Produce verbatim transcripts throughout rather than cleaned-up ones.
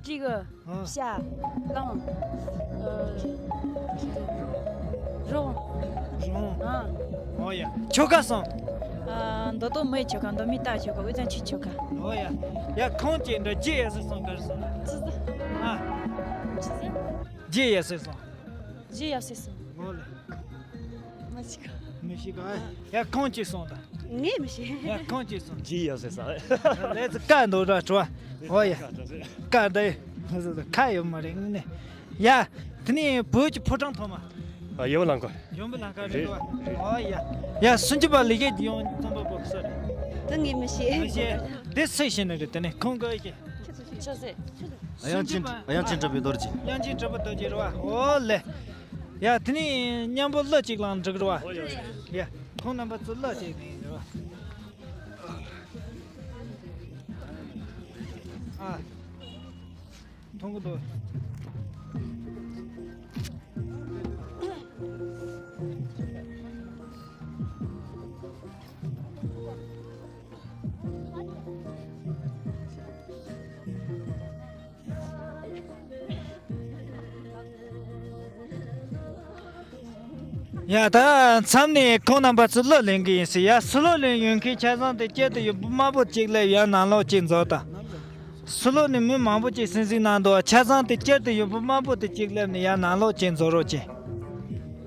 གཅིག་ཨ། ཤ། གླང་། ཨ། རོང་། རོང་། ཨ། ཨོ་ཡ། ཁྱོ་ག་སོང་། ཨ། མདོ་སྟོད་མའི་ཁྱོ་ག། མདོ་སྨད་རྟའི་ཁྱོ་ག། དབུས་གཙང་ཁྱི་ཁྱོ་ག། ཨོ་ཡ། ཡ་ཁོང་ཅིག་འདྲ་རྗེས་ཡ་སེ་སོང་གར་སོང་། ཆི་ཟེར། ཨ། ཆི་ཟེར། རྗེས་ཡ་སེ་སོང་། རྗེས་ཡ་སེ་སོང་། ཨོ་ལེ། མ་ཤི་ཀ་མི་ཤི་ཀ་ཡ་ཁོང་ཅིག་སོང་ད། ངས་མི་ཤེས། ཡ་ཁོང་ཅིག་སོང་། རྗེས་ཡ་སེ་སོང་། ལས་ཀ་འདུག་ར་བྲོ་བ། ཨོ་ཡ། ཀ་འདི། ཁ་ཡོད་མ་རེད་ངས་ནས། ཡ། དེ་ནས་བོད་ཀྱི་ཕོ་བྲང་ཐོག་མ། ཨ། ཡོམ་བུ་ལང་ཀ། ཡོམ་བུ་ལང་ཀ་རེད་བ། ཨོ་ཡ། ཡ་སུམ་ཅུ་པ་ལི་ཀེ་ཡོང་ཚོང་པ་པོ་སུ་རེད། ད་ངས་མི་ཤེས། མི་ཤེས། དེ་སུ་ཤེས་ནི་རེད། དེ་ནས་ཁོང་གི་ཨེ་ཀྱེ། ཆི་ཟེར། དབྱངས་ཅན། དབྱངས་ཅན་གྲུབ་པའི་རྡོ་རྗེ། དབྱངས་ཅན་གྲུབ་པའི་རྡོ་རྗེ་རེད་བ། ཨོ་ལེ། ཡ་དེ་ནས་མཉམ་པོ་གླུ་གཅིག་བླངས་འགྲིག་རེད་བ། ཡ་ཁོང་རྣམ་པ་ཚོ་གླུ་གཅིག་རེད་བ། ཨ། མཐོང་གི་འདུག་ཡ་ད་མཚམས་ནས་ཁོང་རྣམ་པ་ཚོ་གླུ་ལེན་གི་ཡིན་ཟེར། ཡ་སུ་གླུ་ལེན་ཡོང་མཁན་ཆ་ཚང་དེ་དཀྱིལ་དུ་ཡོད་པ་དམར་པོ་གཅིག་སླེབས། ཡ་ནང་ལོགས་གཅིག་འཛུལ་དང་། སུ་གླུ་ནི་མི་མང་པོ་ཅིག་སེམས་གཟིགས་གནང་འདུག་ཆ་ཚང་དེ་དཀྱིལ་དུ་ཡོད་པ་དམར་པོ་དེ་གཅིག་སླེབས་ནས་ཡ་ནང་ལོགས་གཅིག་འཛུལ་རོགས་གྱིས།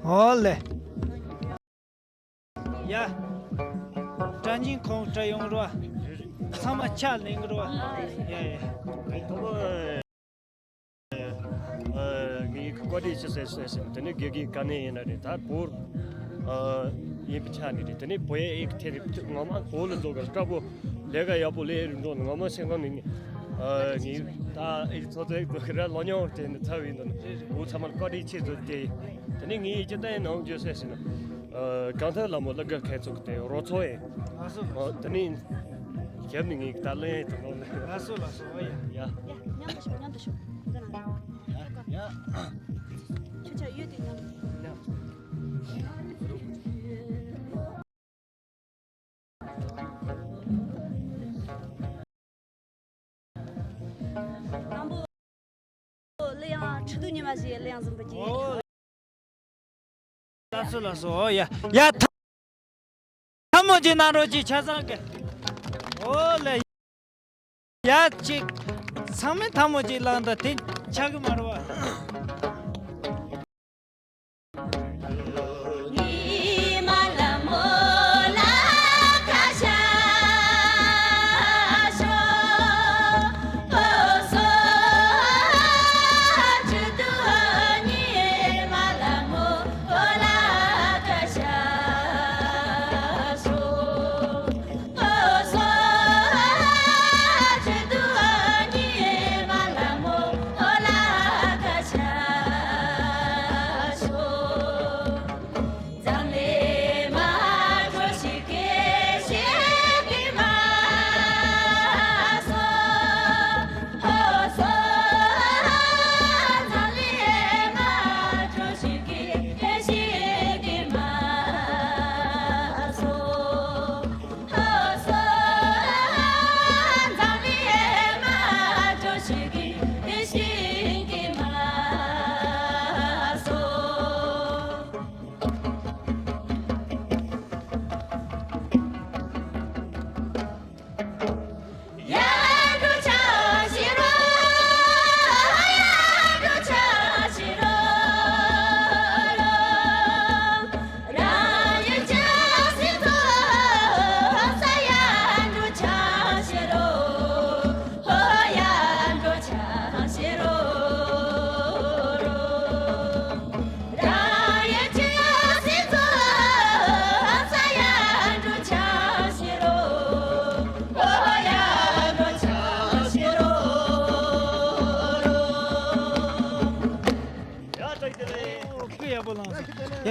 ཨོ་ལེ། ཡ། སྒྲ་སྙན་ཁོང་སྒྲ་ཡོང་རོགས། ཚང་མ་ཕྱག་ལེན་གི་རོགས། ཡ་ཡ། ངའི་བཀའ་དྲིན་ཆེ་ཟེར་ཟེར་ཟེར། དེ་ནས་དགེ་རྒན་ག་ནས་ཡིན་ན་རེད། ད་བོད་ཡིན་པའི་ཆ་ནས་རེད། དེ་ནས་བོད་ཡིག་དེ་རེད། ངོ་མ་བོད་ལ་འགྲོ་གི་སྐབས་ལས་ཀ་ཡག་པོ་ལས་རིགས་འགྲོ་ནས། ངོ་མ་སེམས་ཁམས་ནས་ངས་ད་ཨེ་ཚོ་ཚོ་ཡིག་འགྲོ་གི་ར་ལོ་ཉོ་བར་དེ་ནས་ཚ་བའི་འདུག་ནས་འུ་ཚང་མར་བཀའ་དྲིན་ཆེ་ཟེར་དེ། དེ་ནས་ངས་ཡིག་ཅི་ལྟ་ཡིན་ནམ་བརྗོད་ཟེར་ཟེར་ན། གང་ཐད་ལ་མོ་ལ་དགའ་ཁྱེད་ཚོ་གི་དེ་རོ་ཚོ་ཡིན། ལགས་སོ། ཨོ་དེ་ནས་ཞབས་ནས་ངས་ད་ལན་དུ་ནོར་ལེ། ལགས་སོ་ལགས་སོ། ཨོ་ཡ། ཡ། ཡ་མཉམ་དུ་ཤོག་མཉམ་དུ་ཤོག་ཡ་ཡ། ཁྱོད་ཆ་ཡོད་དེ་མཉམ་དུ། དང་པོ། གླུ་དབྱངས་ཁྲི་གདུགས་ཉི་མ་ཞེས་གླུ་དབྱངས་འཛིན་པ་གྱིས། ཨོ། ལགས་སོ་ལགས་སོ། ཨོ་ཡ་ཡ། ཐ་མོ་ཅིག་གནང་རོགས་གྱིས་ཆ་ཚང་གི། ཨོ་ལེ། ཡ་ཅིག་ཚང་མས་ཐ་མོ་ཅིག་བླངས་ད་དེ་ཆགས་གི་མ་རེད་བ།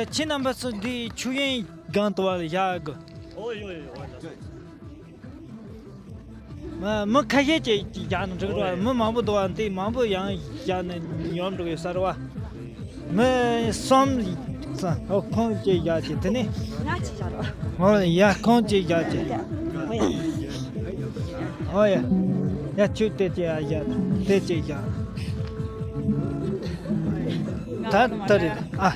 ཡ་ཁྱེད་རྣམ་པ་ཚོ་འདི་ཆུ་ཡན་སྒང་དུ་བ་ལ་བཞག་དགོས། མི་ཁ་ཤས་ཀྱིས་བཞག་ན་འགྲིག་རོགས། མི་མང་པོ་འདུག་བ། འདི་མང་པོ་ཡང་བཞག་ན་ཉོབ་འགྲོ་གི་ས་རེད་བ། མི་གསུམ་ཙམ། ཨོ་ཁོང་གཅིག་བཞག་ཅིག་དེ་ནས་ང་གཅིག་བཞག་རོགས། ཨོ་ཡ་ཁོང་གཅིག་བཞག་ཅིག་ཨོ་ཡ། ཡ། ཁྱོད་དེ་ཅིག་ཡ་བཞག་དེ་ཅིག་བཞག་ད་ད་རེད། ཨ།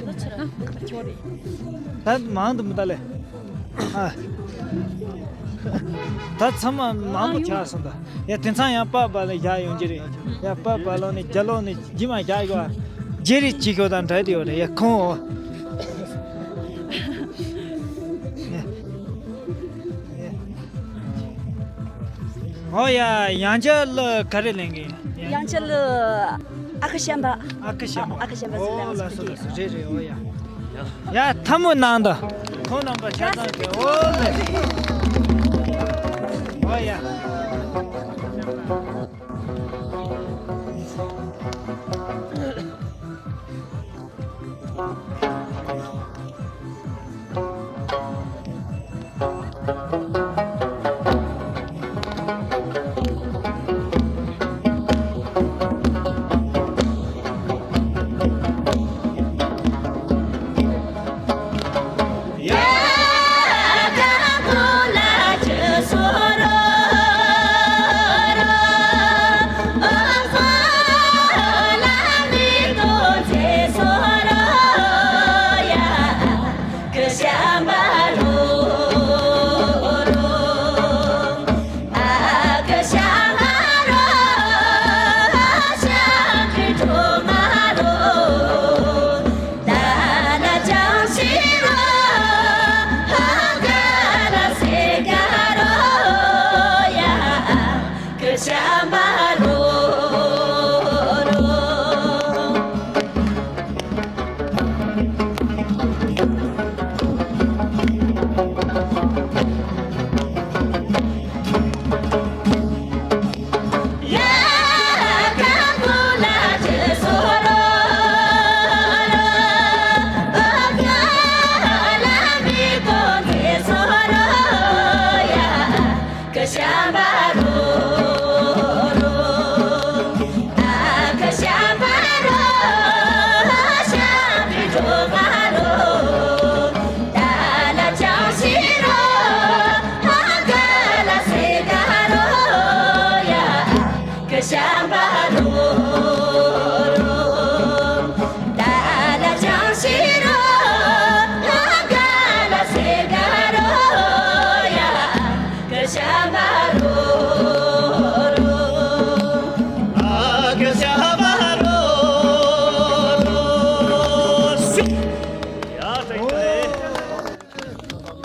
ད་མང་དུ་མི་ད་ལེ། ཨ། ད་ཚང་མ་མང་པོ་ཆགས་སོང་ད། ཡ། དེང་སང་ཡང་པ་པ་ལ་བཞག་ཡོང་གི་རེད། ཡ། པ་པ་ལོ་ནས་རྒྱ་ལོ་ནས་རྗེས་མ་བཞག་གི་བ། རྗེ་རིགས་གཅིག་ཤོག་དང་འདྲ་དེ་ཡོད་རེད། ཡ། ཁོང་འོ། ཨོ་ཡ། ཡང་ཅ་ལ་ག་རེ་ལེན་གི་ཡིན། ཡང་ཅ་ལ་ཨ་ཁུ་བྱམས་པ། ཨ་ཁུ་བྱམས་པ། ཨ་ཁུ་བྱམས་པ་ཟེར། ཨོ། ལ་སོ་ལ་སོ། རེད་རེད། ཨོ་ཡ། ཡ། ཐལ་མོ་གནང་དང་། ཁོང་རྣམ་པ་ཆ་ཚང་གི། ཨོ་ལེ། ཨོ་ཡ།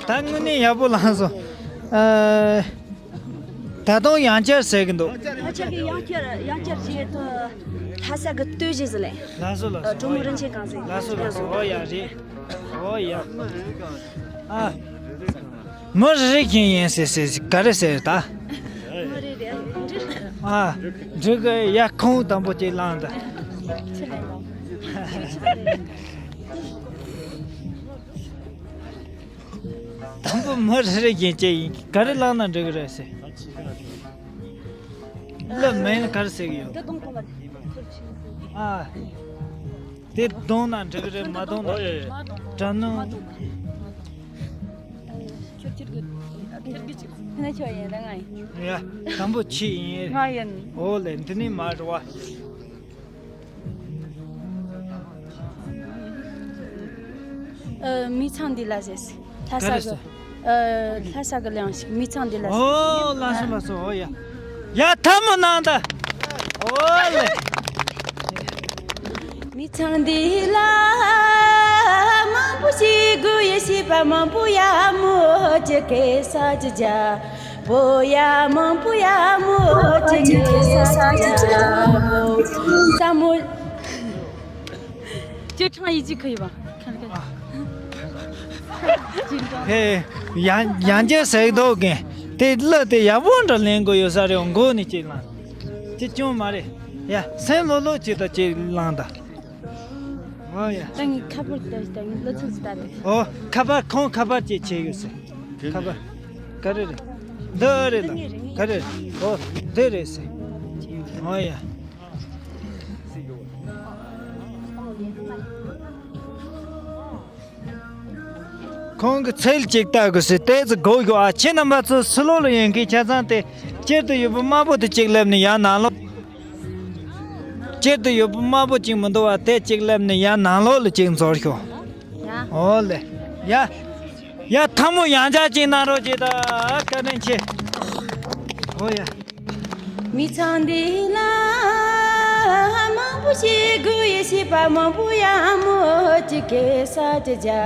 ད་དངོས་གནས་ཡག་པོ་བླངས་སོང་། ཨ། ད་དུང་ཡང་བསྐྱར་ཟེར་གི་འདུག་ང་ཅག་གི་ཡང་བསྐྱར་ཡང་བསྐྱར་བྱེད་དུ་ལྷ་ས་གི་སྟོད་གཞས་ཟིན་ལེ། ལགས་སོ་ལགས་སོ། གྲོ་མོ་རིན་ཆེན་གང་ཟིན། ལགས་སོ་ལགས་སོ། ཨོ་ཡ་རེད། ཨོ་ཡ། ཨ། མི་རེ་རེ་བཞིན་ཡིན་ཟེར་ཟེར་ག་རེ་ཟེར་ད། མི་རེ་རེ་འགྲིག་ཨ། འགྲིག་གི། ཡ། ཁོང་དང་པོ་ཅིག་བླངས་ད། ཆི་ལེ་ལོ། དང་པོ་མི་རེ་རེ་བཞིན་བྱས་ཡིན། ག་རེ་བླངས་ན་འགྲིག་གི་རེད་ཟེར། བླ་མེད་ན་ག་རེ་ཟེར་གི་ཡོད། ཨ། དེ་བརྡུངས་ན་འགྲིག་གི་རེད། མ་བརྡུངས་ན་དྲ་ནང་། ཡ། དང་པོ་ཁྱི་ཡིན། ང་ཡིན། ཨོ་ལེ། འདི་ནི་མ་རེད་བ། ཨ། མི་ཚང་འདི་ལ་ཟེར། ལྷ་ས་གི། ག་རེ་ཟེར། ཨ། ལྷ་ས་གི་གླེང་ཞིག་མི་ཚང་འདི་ལ་ཟེར། ཨོ་ལགས་སོ་ལགས་སོ། ཨོ་ཡ། ཡ། ཐལ་མོ་གནང་ད། ཨོ་ལེ། མི་ཚང་འདི་ལ་མང་པོ་ཞིག་དགོས་ཡ། ཤེས་པ་མང་པོ་ཡ་མོ་ཅི་གེ་ས་ཅི་ཇ། པོ་ཡ་མང་པོ་ཡ་མོ་ཅི་གེ་ས་ཅི་ཇ། པོ་ས་མོ། ཅི་ཁྲང་ཡི་ཅི་ཁ་ཡི་བ། ཧེ། ཡང་ཡང་རྒྱལ་ཟེར་མདོག་གིན། དེ་གླུ་དེ་ཡག་པོ་འདྲ་ལེན་དགོས་ཡོད་ས་རེད། མགོ་ནས་ཅིག་བླངས། དེ་ཅུང་མ་རེད། ཡ། སེམས་ལྷོད་ལྷོད་ཅིག་དང་ཅིག་བླངས་ད། ཨོ་ཡ། ད་ངས་ཁ་པར་ད་ད་ངས་གླུ་ཚིག་ད་དེ། ཨོ། ཁ་པར། ཁོང་ཁ་པར་ཅིག་བྱས་ཡོད་ཟེར། ཁ་པར། ག་རེ་རེད། འདི་རེད་ལ། ག་རེ་རེད། ཨོ། འདི་རེད་ཟེར། ཨོ་ཡ། ཁོང་གི་ཚིག་ཅིག་ལྟ་དགོས་ཟེར། ཏོག་ཙམ་སྒུག་དགོས་ཨ། ཁྱེད་རྣམ་པ་ཚོ་སུ་ལོ་ལ་ཡོང་གི། ཆ་ཚང་དེ་ དཀྱིལ་དུ་ཡོད་པའི་དམར་པོ་དེ་གཅིག་སླེབས་ནས་ཡར་ནང་ལོགས། དཀྱིལ་དུ་ཡོད་པའི་དམར་པོ་གཅིག་མི་འདུག་བ། དེ་གཅིག་སླེབས་ནས་ཡར་ནང་ལོགས་ལ་གཅིག་འཛུལ་ཤོག། ཡ། ཨོ་ལེ། ཡ། ཡ། ཐལ་མོ་ཡང་བསྐྱར་གཅིག་གནང་རོགས་གྱིས་ད། བཀའ་དྲིན་ཆེ། ཨོ་ཡ། མི་ཚང་འདི་ལ་མང་པོ་ཞིག་དགོས་ཡོད། ཤེས་པ་མང་པོ་ཡག་མོ་ཅིག་གེ་ས་ཅིག་རྒྱ་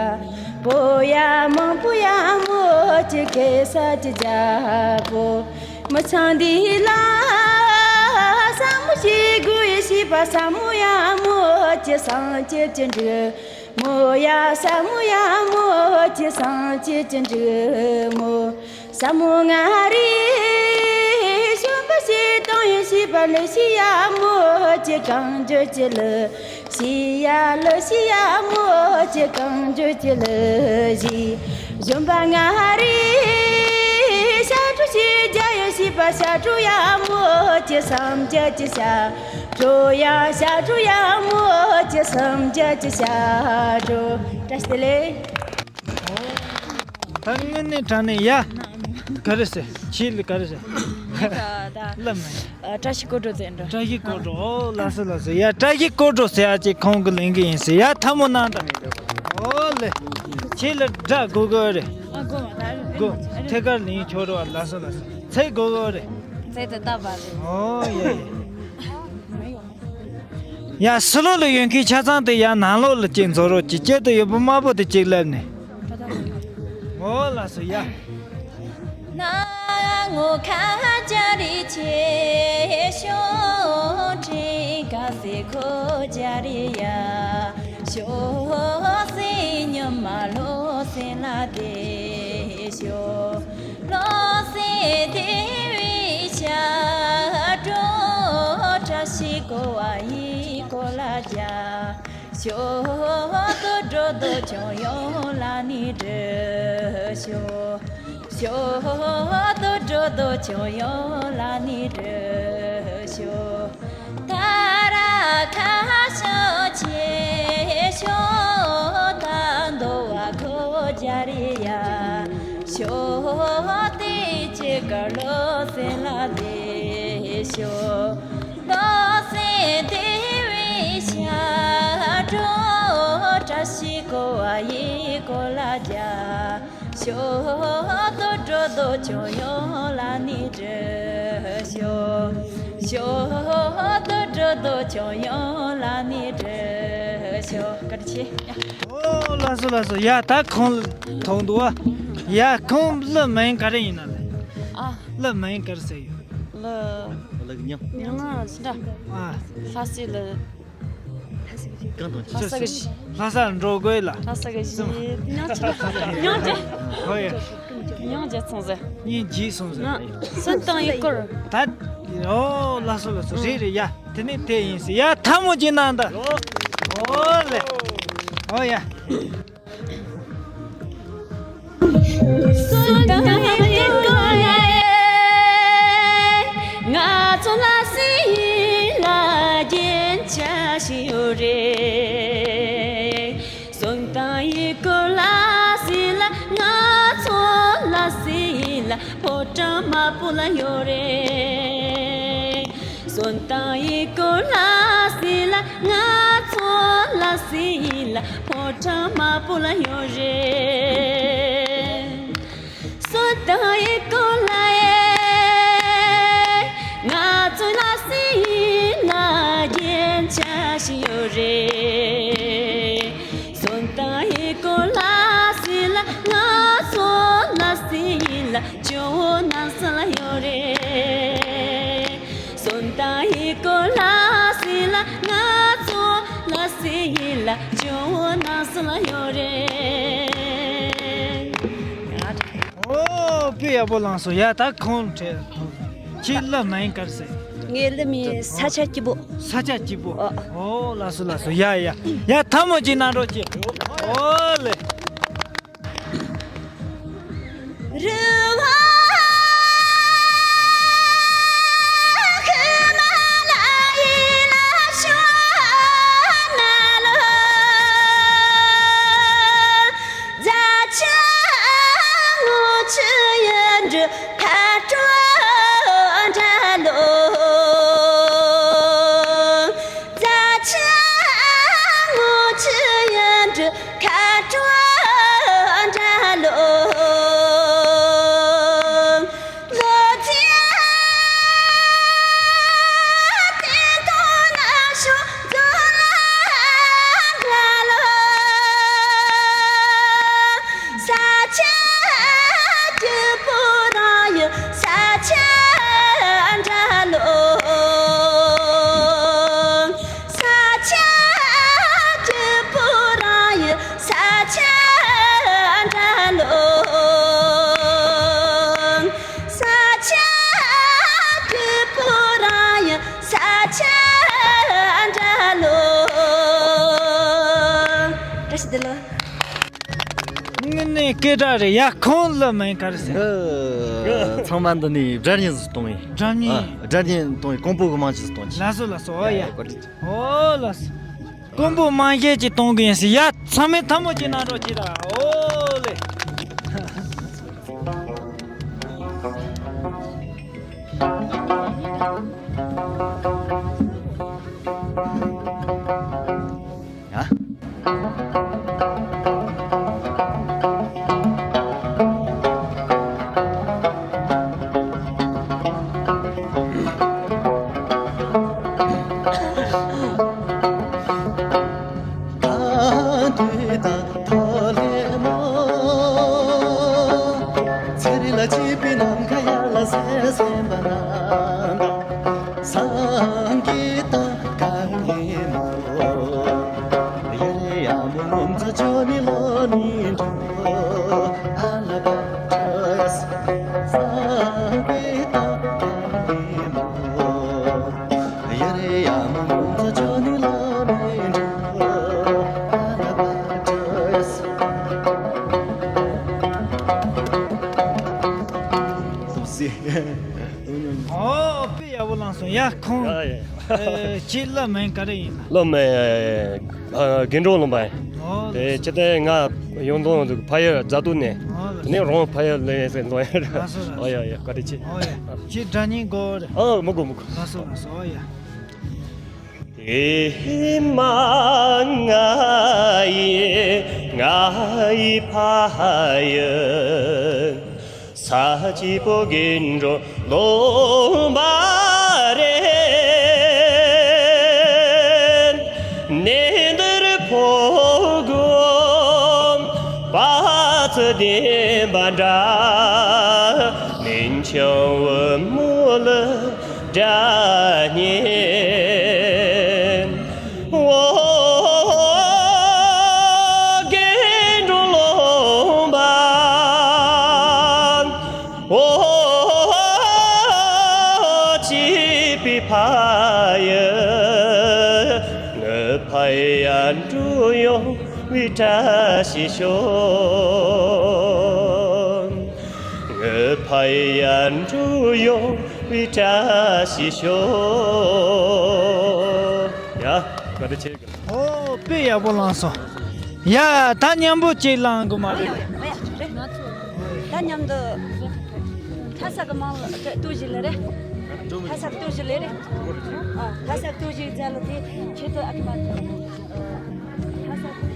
པོ། ཡ། མང་པོ་ཡག་མོ་ཅིག་གེ་ས་ཅིག་རྒྱ་པོ། མི་ཚང་འདི་ལ་ཟབ་མོ་ཞིག་དགོས་ཡོད། ཤེས་པ་ཟབ་མོ་ཡག་མོ་ཅིག་སངས་རྒྱས་ཀྱི་འབྲི་མོ། ཡ། ཟབ་མོ་ཡག་མོ་ཅིག་སངས་རྒྱས་ཀྱི་འབྲི་མོ། ཟབ་མོ་ལྔ་རིག་གཞོན་པ་ཞིག་གཏོང་ཡོད། ཤེས་པ་ལས་ཤེས་ཡག་མོ་ཅིག་གང་བརྗོད་ཀྱི་ལུགས་ཤེས་ཡ། ལུགས་ཤེས་ཡག་མོ་ཅིག་གང་བརྗོད་ཀྱི་ལུགས་ཤེས། གཞོན་པ་ལྔ་རིག་ཞབས་བྲོ་ཞིག་རྒྱག་ཡོད། ཤེས་པ་ཞབས་བྲོ་ཡག་མོ་ཅིག་སངས་རྒྱས་ཀྱི་ཞབས་བྲོ། ཡ། ཞབས་བྲོ་ཡག་མོ་ཅིག་སངས་རྒྱས་ཀྱི་ཞབས་བྲོ། བཀྲ་ཤིས་བདེ་ལེགས། ད་དངོས་གནས་དྲང་གནས་ཡ། ག་རེ་ཟེར། ཆེད་ལ་ག་རེ་ཟེར། ད་ལབ་མེད། ཨ། བཀྲ་ཤིས་སྐོར་བྲོ་ཟེར་འགྲོ། བཀྲ་ཤིས་སྐོར་བྲོ། ཨོ། ལགས་སོ་ལགས་སོ། ཡ། བཀྲ་ཤིས་སྐོར་བྲོ་ཟེར་ཡ་ཅིག་ཁོང་གི་ལེན་གི་ཡིན་ཟེར། ཡ། ཐལ་མོ་གནང་དང་། ཨོ་ལེ། ཆེད་ལ་སྒྲ་དགོས་དགོས་རེད། ཨ། དགོས་མ་ད་རེད། དགོས། ཐད་ཀར་ལེན་ཆོག་རེད་བ། ལགས་སོ་ལགས་སོ། ཚེ་དགོས་དགོས་རེད། ཚེ་དེ་ལྟ་བ་རེད། ཨོ་ཡ་ཡ། ཡ། ཕྱི་ལོགས་ལ་ཡོད་མཁན་ཆ་ཚང་དེ་ཡར་ནང་ལོགས་ལ་གཅིག་འཛུལ་རོགས་གྱིས། དཀྱིལ་དུ་ཡོད་པ་དམར་པོ་དེ་གཅིག་སླེབས་ནས། ཨོ་ལགས་སོ། ཡ། ན་མོ་ཁ་ཅ་རི་ཆེ་ཤོ་ཁྲི་ཀ་སེ་ཁོ་ཅ་རི་ཡ་ཤོ་སེ་ཉི་མ་ལོ་སེ་ལ་དེ་ཤོ། ལོ་སེ་དེ་བའི་ཤ་གྲོ་བཀྲ་ཤིས་ཀོ་བ་ཡི་ཀོ་ལ་རྒྱ་ཤོ་དུ་གྲོ་དོ་ཆོ་ཡོ་ལ་ནི་འདྲི་ཤོ། ཤོ་དུ་གྲོ་དོ་ཆོ་ཡོ་ལ་ནི་འདྲི་ཤོ། ད་ར་ཁ་ཤོ་ཆེ་ཤོ་ད་འདོ་བ་ཁོ་རྒྱ་རི་ཡ་ཤོ་དེ་ཅི་ག་ལོ་སེ་ལ་དེ་ཤོ། ལོ་སེ་དེ་བའི་ཤ་གྲོ་བཀྲ་ཤིས་ཀོ་བ་ཡི་ཀོ་ལ་རྒྱ། ཤོ་དོ་གྲོ་དོ་ཆོ་ཡོ་ལ་ནི་འདྲི་ཤོ། ཤོ་དོ་གྲོ་དོ་ཆོ་ཡོ་ལ་ནི་འདྲི་ཤོ། བཀའ་དྲིན་ཆེ། ཨོ་ལགས་སོ་ལགས་སོ། ཡ། ད་ཁོང་ལ་ཐོངས་འདུག་བ། ཡ། ཁོང་གླུ་མིང་ག་རེ་ཡིན་ན་ལེ། ཨ། གླུ་མིང་ག་རེ་ཟེར་ཡོད། ལ། ལ་གི་མྱང་། མྱང་ང་སི་འདྲ། ཨ། ལྷ་སའི་ལ། གང་དང་ལྷ་ས་གི་གཞི། ལྷ་ས་འགྲོ་དགོས་ལ། ལྷ་ས་གི་གཞི། དེ་ཡང་ཆི་ལ་མྱང་རྒྱལ། ཧོ་ཡ། མྱང་རྒྱལ་སོང་ཟེར། ངས་རྗེས་སོང་ཟེར། ང་སོན་དང་ཡི་སྐོར། ད། ཨོ་ལགས་སོ་ལགས་སོ། རེད་རེད། ཡ། དེ་ནས་དེ་ཡིན་ཟེར། ཡ། ཐལ་མོ་གཅིག་གནང་དང་། ཨོ་ལེ། ཨོ་ཡ། ང་ཚོ་ལ་སྲིད་ལ་རྒྱན་ཆ་ཞིག་ཡོད་རེད། སོན་དང་ཡི་གོ་ལ་སྲིད་ལ། ང་ཚོ་ལ་སྲིད་ལ་ཕོ་བྲང་དམར་པོ་ལ་ཡོད་རེད། སོན་དང་ཡི་གོ་ལ་སྲིད་ལ། ང་ཚོ་ལ་སྲིད་ལ་ཕོ་བྲང་དམར་པོ་ལ་ཡོད་རེད། སོན་དང་ཡི་གོ་ལ་ཡེ། ང་ཚོ་ལ་སྲིད་ལ་རྒྱན་ཆ་ཞིག་ཡོད་རེད། སོན་དང་ཡི་གོ་ལ་སྲིད་ལ། ང་ཚོ་ལ་སྲིད་ལ་ཇོ་བོ་ནང་སྲིད་ལ་ཡོད་རེད། སོན་དང་ཡི་གོ་ལ་སྲིད་ལ། ང་ཚོ་ལ་སྲིད་ལ་ཇོ་བོ་ནང་སྲིད་ལ་ཡོད་རེད། ཨོ། དཔེ་ཡག་པོ་བླངས་སོང་། ཡ། ད་ཁོང་ཁྲེལ། ཁྱེད་གླུ་མིང་ག་རེ་ཟེར། ངའི་གླུ་མིང་ས་ཆ་སྐྱིད་པོ། ས་ཆ་སྐྱིད་པོ། ཨོ། ཨོ་ལགས་སོ་ལགས་སོ། ཡ་ཡ་ཡ། ཐལ་མོ་གཅིག་གནང་རོགས་གྱིས། ཨོ་ལེ། སྐད་གྲགས་རེད་ཡ། ཁོང་ལ་མིང་ག་རེ་ཟེར། ཨ། ཚང་མ་འདི་ནས་སྒྲ་སྙན་ཟིག་གཏོང་ཡིན། སྒྲ་སྙན། ཨ། སྒྲ་སྙན་གཏོང་ཡིན། ཀོང་པོ་གི་མང་ཆེ་ཟིག་གཏོང་ཆེ། ལགས་སོ་ལགས་སོ། ཨོ་ཡ། ཡ་ཡ། བཀའ་དྲིན་ཆེ། ཨོ་ལགས་སོ། ཀོང་པོ་མང་ཆེ་ཅིག་གཏོང་གི་ཡིན་ཟེར་ཡ། ཚང་མས་ཐལ་མོ་ཅིག་གནང་རོགས་གྱིས་ད། ཨོ་ལེ། ཡ། གང་དུས་དང་ཐོག་ལས་མོ། ཚེ་རིང་ལ་སྐྱིད་པའི་ནམ་མཁའ་ཡར་ལ་གསལ་གསལ་འབར་རམ་འབར། སངས་རྒྱས་དང་གང་ཉིད་མོ། ཡེ་རེ་ཡ་མོ་ངོམ་ཚོ་ཅོ་ནི་ལོ་ནི་འགྲོ། ཨ་ལ་བ་ཏྲ་ཡ་སི། སངས་རྒྱས་དང་གང་ཉིད་མོ། ཡེ་རེ་ཡ་མོ་ངོམ་ཚོ་ཅོ་ནི་ལོ་ནི་འགྲོ། ཨ་ལ་བ་ཏྲ་ཡ་སི། ཟེར། ཨོ་དཔེ་ཡག་པོ་བླངས་སོང་ཡ་ཁོང་། ཡ་ཡ། ཨེ། ཁྱེད་བླ་མིང་ག་རེ་ཡིན་ན། བླ་མིང་། ཨ། དགེ་འགྲོ་ལུང་པ་ཡིན། ཨོ་དེ་ལགས་སོ། ཕྱི་ལྟར་ང་ཡོང་དོན་དུ་ཕ་ཡུལ་རྫ་སྟོད་ནས། ཨོ་ལགས་སོ། དེ་ནས་རོང་ཕ་ཡུལ་ལས་ཟེར་འདོན་ཡ། ལགས་སོ་ལགས་སོ། ཨོ་ཡ་ཡ། བཀའ་དྲིན་ཆེ། ཨོ་ཡ། ཁྱེད་སྒྲ་སྙན་དགོས་རེད། ཨོ་མི་དགོས་མི་དགོས། ལགས་སོ་ལགས་སོ། ཨོ་ཡ། ཨེ་མ་ང་ཡི་ང་ཡི་ཕ་ཡུལ། ས་སྐྱིད་པོ་དགེ་འགྲོ་ལུང་པ་རེད། གནས་འདིར་ཕོ་རྒོད་དཔའ་རྩལ་ལྡན་པ་འདྲ། སྨན་ཆུང་བུ་མོ་ལ་སྒྲ་སྙན། ཨོ་དགེ་འགྲོ་ལུང་པ། ཨོ་སྐྱིད་པའི་ཕ་ཡུལ། ངའི་ཕ་ཡུལ་འགྲོ་ཡོང་བའི་བཀྲ་ཤིས་ཤོག། ངའི་ཕ་ཡུལ་འགྲོ་ཡོང་བའི་བཀྲ་ཤིས་ཤོག། ཡ། བཀའ་དྲིན་ཆེ། ཨོ་དཔེ་ཡག་པོ་བླངས་སོང་། ཡ་ད་མཉམ་པོ་ཅིག་བླངས་དགོས་མ་རེད། ད་མཉམ་དུ་ལྷ་ས་གི་མིང་ལ་ལྟོས་ཞིག་ལེ་རེད། ལྷ་ས་ལྟོས་ཞིག་ལེ་རེད། ཨ། ལྷ་ས་ལྟོས་ཞིག་མཛད་ལ་དེ་ཁྱེད་ཚོ་ཨ་ཁུ་མ། ལྷ་ས་ལྟོས་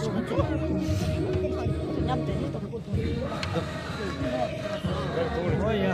ཞིག་མཛད་ལ་མཉམ་དུ་ལེ་དང་། ཨོ་ཡ།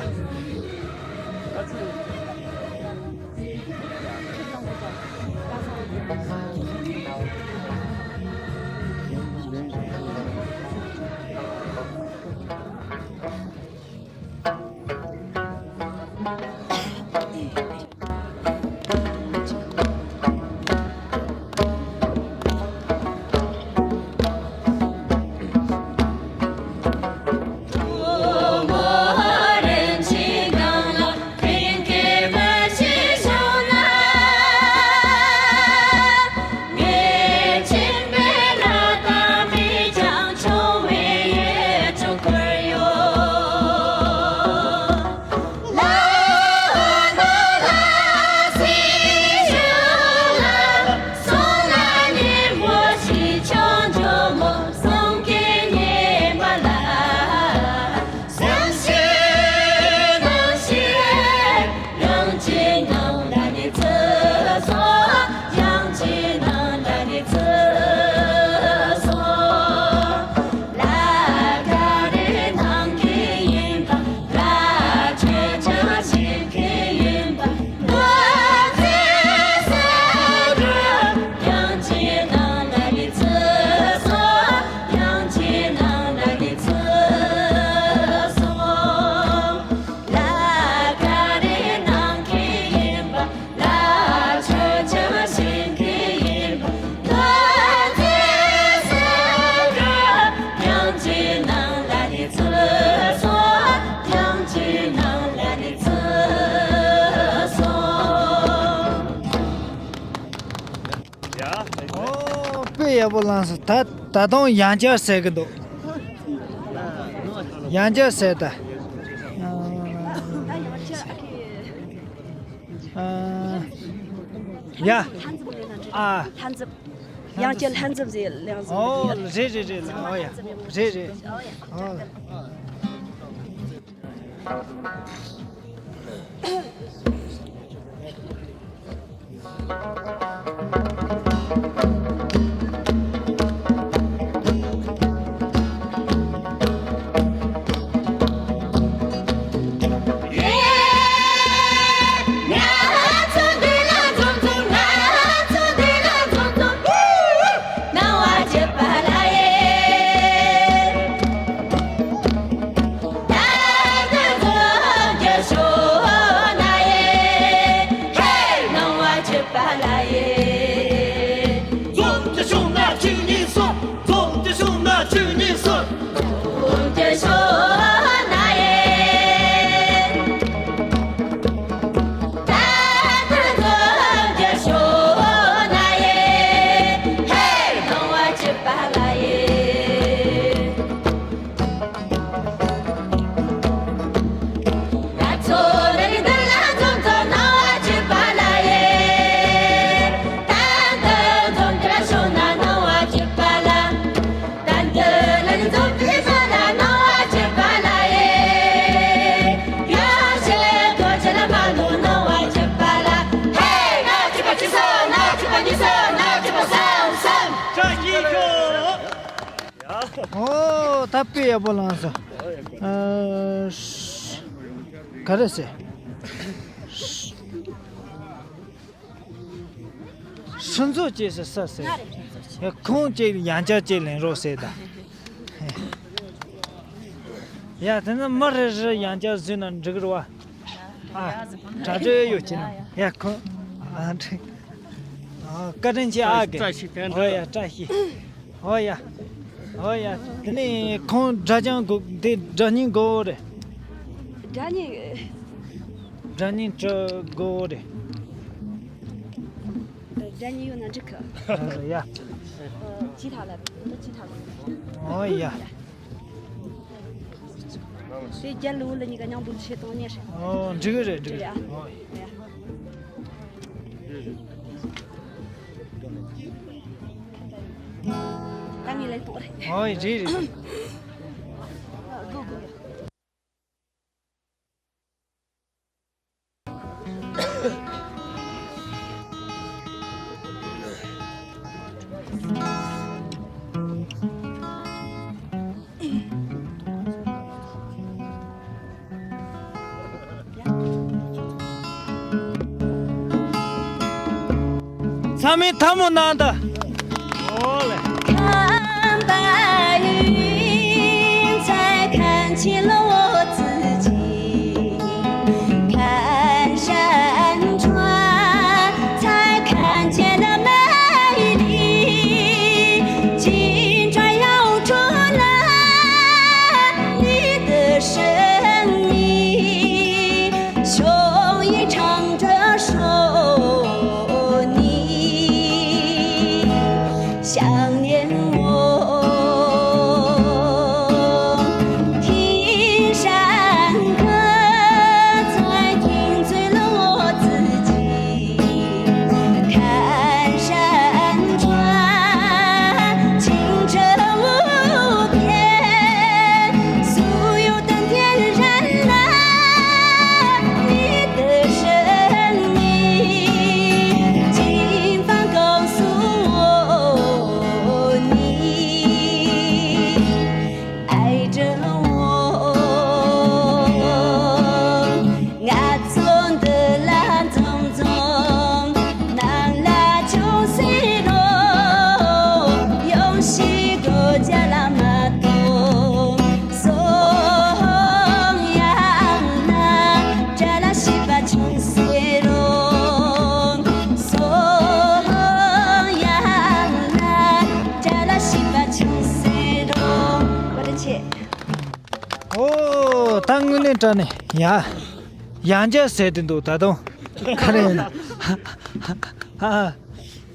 ཡག་པོ་བླངས་སོང་། ད་ད་དུང་ཡང་བསྐྱར་ཟེར་གི་འདུག། ཡང་བསྐྱར་ཟེར་ད། ཡ། ཨ། ལྷན་འཛོམས། ཡང་བསྐྱར་ལྷན་འཛོམས་ཟེར་ལེང་ཟེར། ཨོ། རེད་རེད་རེད། ཨོ་ཡ། རེད་རེད། ཨོ། ཨོ། ད་དཔེ་ཡག་པོ་བླངས་སོང་། ཨ། ག་རེ་ཟེར། ཧྲིན་ཚོ་ཅེས་སུ་ས་ཟེར། ཡ། ཁོང་ཅིག་ཡང་བསྐྱར་ཅིག་ལེན་རོགས་ཟེར་ད། ཡ། དེ་ནི་མི་རེ་རེ་ཡང་བསྐྱར་བཟོས་ན་འགྲིག་རེད་བ། ཨ། དྲ་གྲོགས་ཡོད་ཀྱི་ན། ཡ། ཁོང་། ཨ། འགྲིག། ཨ། བཀའ་དྲིན་ཆེ་ཨ་གི། བཀྲ་ཤིས་བདེ་ལེགས། ཨོ་ཡ། བཀྲ་ཤིས། ཨོ་ཡ། ཨོ་ཡ། དེ་ནས་ཁོང་སྒྲ་སྦྱང་དགོས། དེ་སྒྲ་སྙན་དགོས་རེད། སྒྲ་སྙན། སྒྲ་སྙན་དྲི་དགོས་རེད། སྒྲ་སྙན་ཡོད་ན་འགྲིག་གི། ཨ། ཡ། ཅི་ཐ་ལ། ཅི་ཐ་ལ། ཨོ་ཡ། དེ་རྒྱལ་ལོ་ལ་གཉིས་ཀ་མཉམ་དུ་ཆེ་གཏོང་ཉེ་ཧྲི། ཨོ། འགྲིག་གི་རེད། འགྲིག་གི་རེད། ཨོ། ད་ངས་ལན་གཏོང་རེད། ཨོ། རེད་རེད། ཚང་མས་ཐལ་མོ་གནང་དང་། ཨོ་ལེ། 想念我。听山歌，才听醉了我自己。看山川，清澈无边，素有 等天然蓝，你的神秘，今晚告诉我，你爱着我。我总的啦，总总。 ནང་ལ་ཅུང་ཟད་རོ། ཡོང་ཞིག་གོ་ཅ་ལ་མ་གཏོང་། སོང་ཡང་ན་བཀྲ་ལ་ཤིས་པ་ཅུང་ཟད་རོ། སོང་ཡང་ན་བཀྲ་ལ་ཤིས་པ་ཅུང་ཟད་རོ། བཀའ་དྲིན་ཆེ། ཨོ། ད་དངོས་གནས་དྲང་གནས་ཡ། ཡང་བསྐྱར་ཟེར་དུ་འདུག་ད་དུང་། ག་རེ་ཡིན་ན། ཧ་ཧ།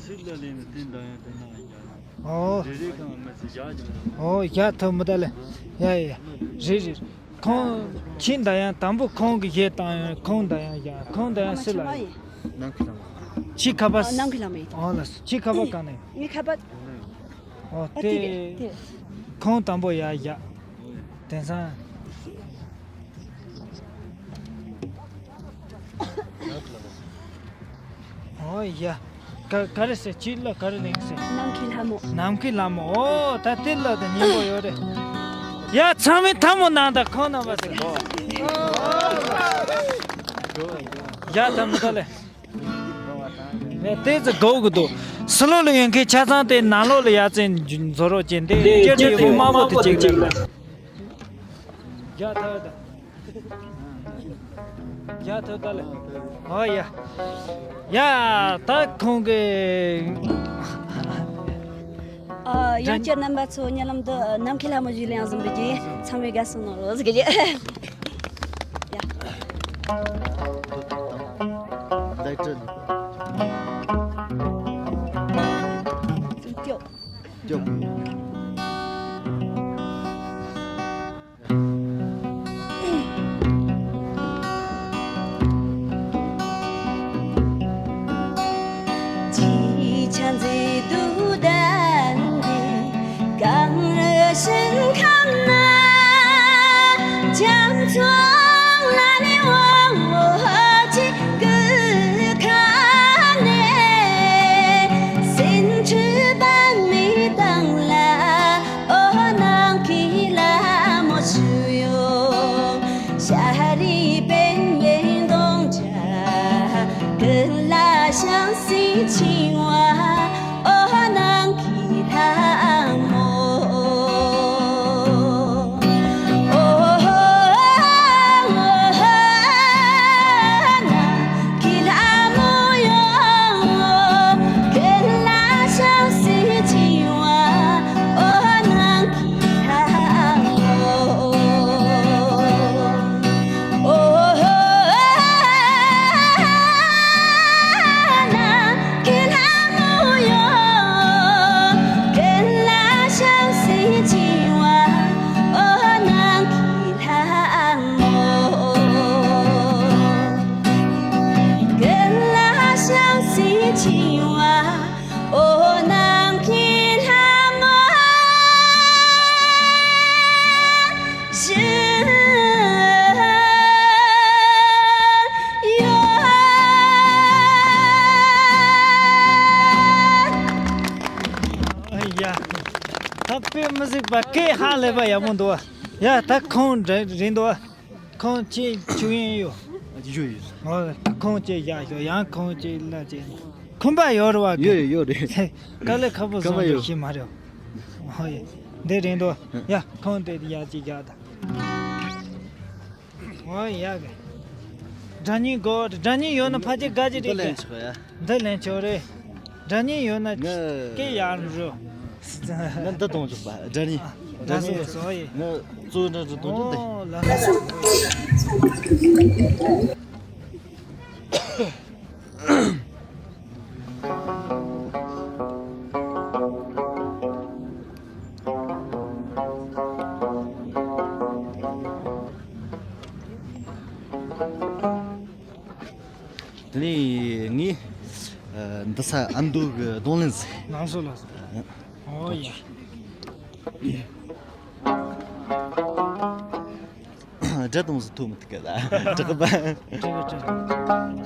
ཚིག་ལ་ལས་ནི་དེ་འདྲ་ཡང་དེ་ན་ཡང་ཨོ། རེ་རེ་གང་མི་ཚེ་བཞག་ཀྱང་འདུག་ཨོ་ཡ་ཐོབ་མི་ད་ལེ། ཡ་ཡ་ཡ། རེད་རེད། ཁོང་ཁྱི་འདྲ་ཡང་དང་པོ་ཁོང་གི་གཞས་བཏང་ཡང་ཁོང་འདྲ་ཡང་ཡ་ཁོང་འདྲ་ཡང་སི་ལ་ཡ། ནམ་མཁའི་ལྷ་མོ། ཁྱི་ཁ་པ། ཨ་ནམ་མཁའི་ལྷ་མོ་ཡིན། ཨོ་ལ་ཁྱི་ཁ་པ་གང་ནས། ངའི་ཁ་པ། ཨོ་ཨ་དེ་དེ་དེ། ཁོང་དང་པོ་ཡ་ཡ། དེང་སང་། ཨོ་ཡ། ག་ག་རེ་ཟེར་ཅི་ལ་ག་རེ་རེད་ཟེར། ནམ་མཁའི་ལྷ་མོ། ནམ་མཁའི་ལྷ་མོ། ཨོ་ད་དེ་ལ་དེ་སྙན་པོ་ཡོད་རེད། ཡ་ཚང་མས་ཐལ་མོ་གནང་དང་ཁོང་རྣམ་པ་ཟེར། ཡ་ཐལ་མོ་ད་ལེ། ངས་ཏོག་ཙམ་དགོས་ཀྱི་འདུག་སི་ལོ་ལ་ཡོད་མཁན་ཆ་ཚང་དེ་ནང་ལོགས་ལ་ཡར་བཙན་འཛུལ་རོགས་བྱེད། འདི་སྐྱེ་དྲི་ཡོད་དམར་མོ་དེ་གཅིག་ལ། རྒྱ་ཐོ་ད། རྒྱ་ཐོ་ད་ལ། ཨོ་ཡ། ཡ་ད་ཁོང་གི་ཨ། ཡང་བསྐྱར་རྣམ་པ་ཚོ་ཉེ་ལམ་དུ་ནམ་མཁའི་ལྷ་མོ་ཞིག་ལ་ཡང་གཟིམ་པའི་རྗེས་ཚང་མས་དགའ་བསུ་གནང་རོགས་ཟེར་གྱི། ཡ། ལེགས་སྤྲོད། སྐྱོ། སྐྱོ། ཨོ་ནམ་མཁའི་ལྷ་མོ་ཞུ་ཡོང་། ཤ་རི་པན་ཡེ་འདོང་ཅ། ཀུན་ལ་ཤང་སི་ཆིང་བ། ཨོ་ནམ་མཁའི་ལྷ་མོ། ཨོ་ནམ་མཁའི་ལྷ་མོ་ཡོང་། ཀུན་ལ་ཤང་སི་ཆིང་བ། ཨོ་ནམ་མཁའི་ལྷ་མོ། ཨོ། སྐད་ཧ་ལས་པ་ཡག་པོ་འདུག་བ། ཡ་ད་ཁོང་རེད་འདུག་བ། ཁོང་ཅིག་ཆུ་ཡིན་ཡོད། ཡོད་ཡོད། ཨོ། ཁོང་ཅིག་བཞག་ཤོག་ཡང་ཁོང་ཅིག་ལ་ཅིག་ཁོམ་པ་ཡོད་རེད་བ། ཡོད་རེད་ཡོད་རེད། དཀའ་ལས་ཁག་པོ་ཁོམ་པ་བཟོ་ཡོད། འདུག་ཤེས་མ་རེད། ཨོ་ཡ། འདི་རེད་འདུག་ཡ་ཁོང་དེ་ཡ་ཅིག་བཞག་ད། ཨོ་ཡ་གི། སྒྲ་སྙན་དགོས། སྒྲ་སྙན་ཡོད་ན་ཕལ་ཆེར་དགའ་གི་འདི་རེད་ལེན་གི། ཆོག་ཡ། འདི་ལེན་ཆོག་རེད། སྒྲ་སྙན་ཡོད་ན་ང་སྐད་ཡར་རུ། ང་འདི་གཏོང་ཆོག་པ་སྒྲ་སྙན། ཨ། སྒྲ་སྙན་ལགས་སོ་ཡེ། ང་གཙོ་བོ་འདྲ་འདྲ་གཏོང་ཆོག་འདི། ཨོ་ལགས་སོ། དེ་ནས་ངས་ཨ་འདི་ས་ཨ་མདོ་གི་རྡུང་ལེན་ཟེར། ལགས་སོ་ལགས་སོ། ཨོ་ཡ། སྒྲ་གཏོང་ཟིག་ཐོག་མི་ཐུག་ག་ལ་དྲག་པ། དྲག་གི་དྲག་གི།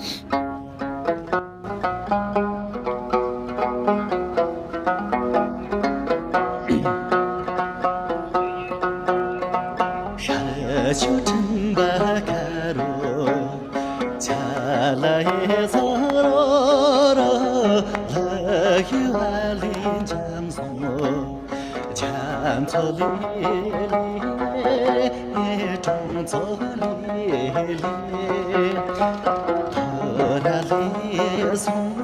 ཤར་ཕྱོགས་སྤྲིན་པ་དཀར་རོ། ཆ་ལ་ཡེ་ཚོ་རོ་རོ། ལ་ཡུ་བ་ལི་འཇམ་སོང་། རྒྱ་མཚོ་ལི་ལི། གྲོང་ཚོ་ལི་ལི། ཐོ་ར་ལི་སོང་།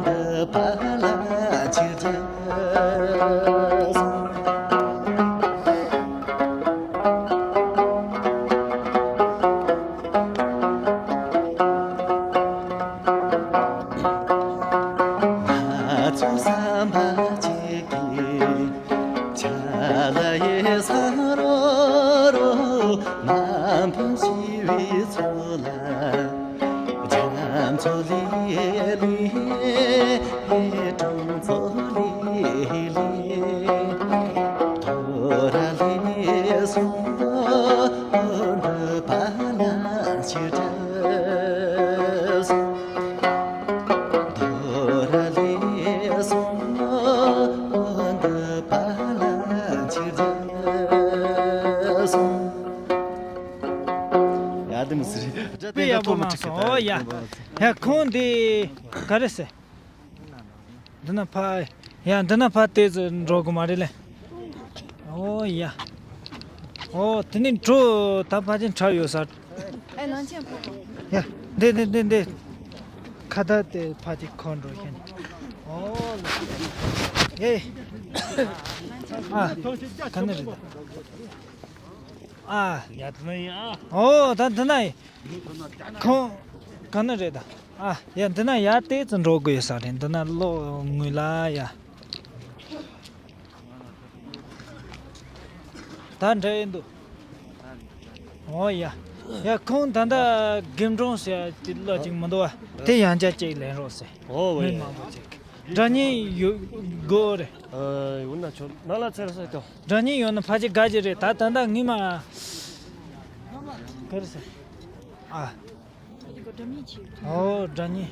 འདི་པ་ལ་ཅི་རེད། ང་ཚོ་བསམ་པ་གཅིག་གིས། ཆ་ལ་ཡེ་ས་རོ་རོ། མ་ཕམ་ཞི་བའི་ཚོགས་ལ། རྒྱ་མཚོ་ལི་ལི། གྲོང་ཚོ་ལི་ལི། ཐོ་ར་ལི་སོང་། འདི་པ་ན་ཅི་འདྲ་སོང་། ཐོ་ར་ལི་སོང་། འདི་པ་ན་ཅི་འདྲ་སོང་། ཡ་དེ་མི་སྲིད་རེད། དཔེ་ཡག་པོ་མ་སོང་། ཨོ་ཡ། ཡ་ཁོང་འདི་ག་རེ་ཟེར། འདི་ན་ཕ། ཡ་འདི་ན་ཕ་ཏོག་ཙམ་འགྲོ་དགོས་མ་རེད་ལེ། ཨོ་ཡ། ཨོ་དེ་ནི་འགྲོ་ད་ཕ་ཅན་ཁྲ་ཡོད་ས། ཨེ་ནང་ཆེན་ཕོ། ཡ། འདི་འདི་འདི་འདི། ཁ་བརྡ་དེ་ཕ་ཅིག་ཁོ་འགྲོ་ཤེས། ཨོ་ལ། ཨེ། ཨ། ག་ནས་རེད། ཨ། ཡ་དེ་ན་ཡིན་ཨ། ཨོ་ད་འདི་ན་ཡིན། ཁོང་། ག་ནས་རེད་ད། ཨ། ཡ་འདི་ན་ཡར་ཏོག་ཙམ་འགྲོ་དགོས་ཡོད་ས་རེད། འདི་ན་གློག་ངོས་ལ་ཡ། ད་འདྲ་ཡིན་འདུག་ཨོ་ཡ། ཡ་ཁོང་ད་ལྟ་དགེ་འབྲོང་ཟེར་ཡ་དེ་ལ་ཅིག་མི་འདུག་བ། དེ་ཡང་བསྐྱར་ཅིག་ལེན་རོགས་ཟེར། ཨོ་ཝེ། མི་མང་པོ་ཅིག་སྒྲ་སྙན་ཡོད་དགོས་རེད། ཨ། འོ་ན་ཆོག་ནང་ལ་ཚར་ས་དོ། སྒྲ་སྙན་ཡོད་ན་ཕལ་ཆེར་དགའ་གི་རེད། ད་ད་ལྟ་ངས་མ། ག་རེ་ཟེར། ཨ། ཨོ་སྒྲ་སྙན།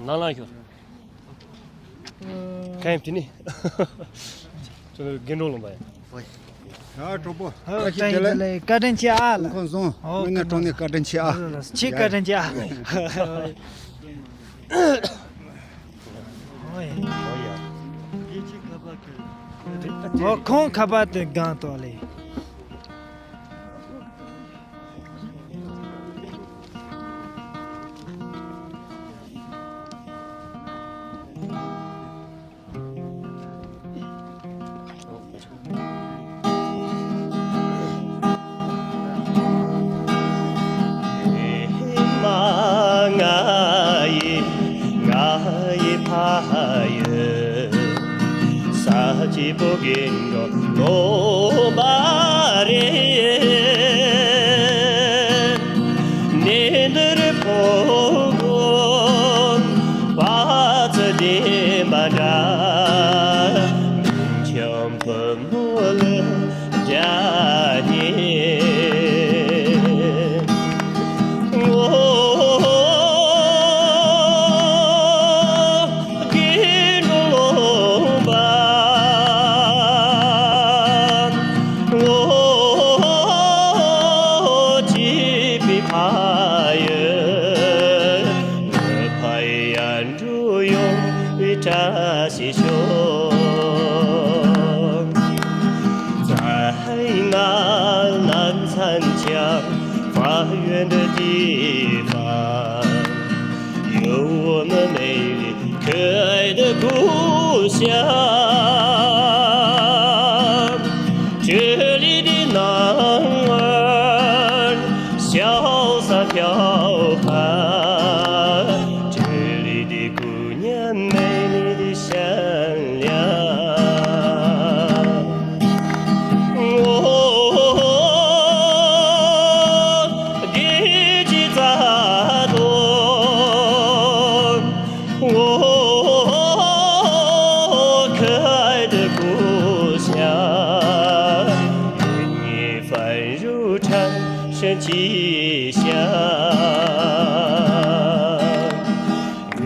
ནང་ལ་ཤོག་ཁ་ཡིན་དེ་ནི། ཁྱོད་རྒན་འགྲོ་ལོང་པ་ཡ། ཨོ་ཡ། ཡ་གྲོགས་པོ། ཨོ་བཀྲ་ཤིས་བདེ་ལེགས། བཀའ་དྲིན་ཆེ་ཨ་ལ། ཁོང་བཟུང་། ཨོ་མི་ངན་གྲོང་ནས་བཀའ་དྲིན་ཆེ་ཨ། ཆེ་བཀའ་དྲིན་ཆེ་ཨ། ཨོ་ཡ། ཨོ་ཡ། ཨོ་ཁོང་ཁ་པར་དེ་སྒང་ཏོག་ལེ། 在那蓝残墙，法院的地方，有我们美丽可爱的故乡。这里的男儿潇洒飘逸，这里的姑娘美丽的善良。我的吉他多，我可爱的故乡，愿你繁如缠身吉祥。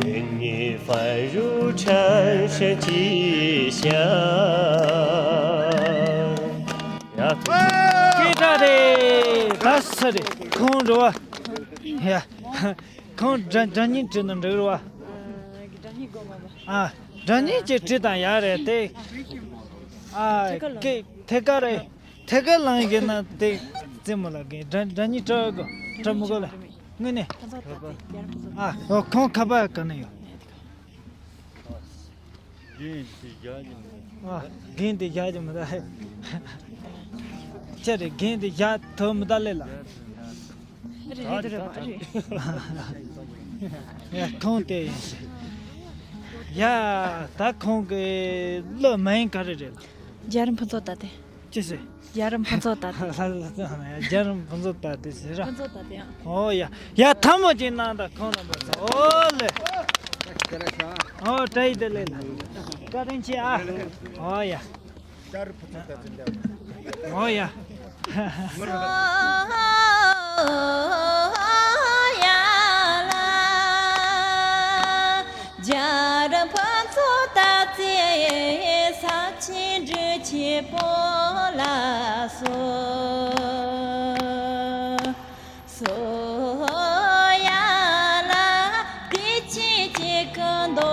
愿你繁如缠身吉祥。ཡ། སྐད་གྲགས་རེད། ད་ས་རེད། ཁོང་རེད་བ། ཡ། ཁོང་སྒྲ་སྒྲ་སྙན་བྲིས་ན་འགྲིག་རེད་བ། ཨ། སྒྲ་སྙན་ཅིག་བྲིས་དང་ཡ་རེད་དེ། ཨ། ཀེ་ཐད་ཀར་རེད། ཐད་ཀར་ལངས་ཡོད་ན་དེ་རྩེད་མོ་ལ་རྒན་སྒྲ་སྒྲ་སྙན་བྲིས་དགོས། བྲིས་མི་དགོས་ལ། དངོས་གནས། ཨ། ཨོ། ཁོང་ཁ་པར་ག་ནས་ཡོད། རྒན་དེ་བཞག་གི་མི་འདུག་ཨ། རྒན་དེ་བཞག་གི་མི་འདུག་ཅི་རེད། རྒན་དེ་བཞག་ཐུབ་མི་འདུག་ལེ་ལ། རེད་རེད་རེད་པ། རེད། ཡ། ཁོང་དེ་ཡིན། ཡ། ད་ཁོང་གི་གླུ་མིང་ག་རེ་རེད་ལ། རྒྱལ་རབས་ཕུན་ཚོགས་དར་ཏེ། ཅི་ཟེར། རྒྱལ་རབས་ཕུན་ཚོགས་དར་ཏེ། རྒྱལ་རབས་ཕུན་ཚོགས་དར་ཏེ་ཟེར་ར། ཕུན་ཚོགས་དར་ཏེ་ཡང་། ཨོ་ཡ། ཡ། ཐལ་མོ་ཅིག་གནང་དང་ཁོང་རྣམ་པ་ཚོ། ཨོ་ལེ། ཨོ། བཀྲ་ཤིས་བདེ་ལེགས་ལ། བཀའ་དྲིན་ཆེ་ཨ། ཨོ་ཡ། ཨོ་ཡ། རྒྱལ་རབས་ཕུན་ཚོགས་དར་ཏེ། ས་ཆེན་འབྲི་ཆེན་སྤོ་ལགས་སོ། སོ་ཡ་ལ། བདེ་ཆེན་གཅིག་གི་མདོ་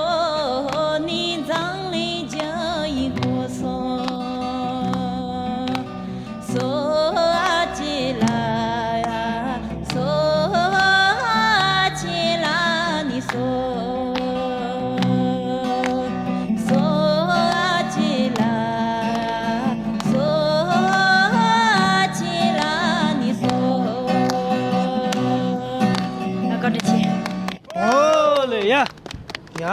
ནས་འཛམ་གླིང་རྒྱུ་ཡི་སྒོ་སོ། སོ་ཨ་ཅེ་ལ། སོ་ཨ་ཅེ་ལ་ནི་སོ། སོ་ཨ་ཅེ་ལ། སོ་ཨ་ཅེ་ལ་ནི་སོ། ཨ། བཀའ་དྲིན་ཆེ། ཨོ་ལེ་ཡ། ཡ།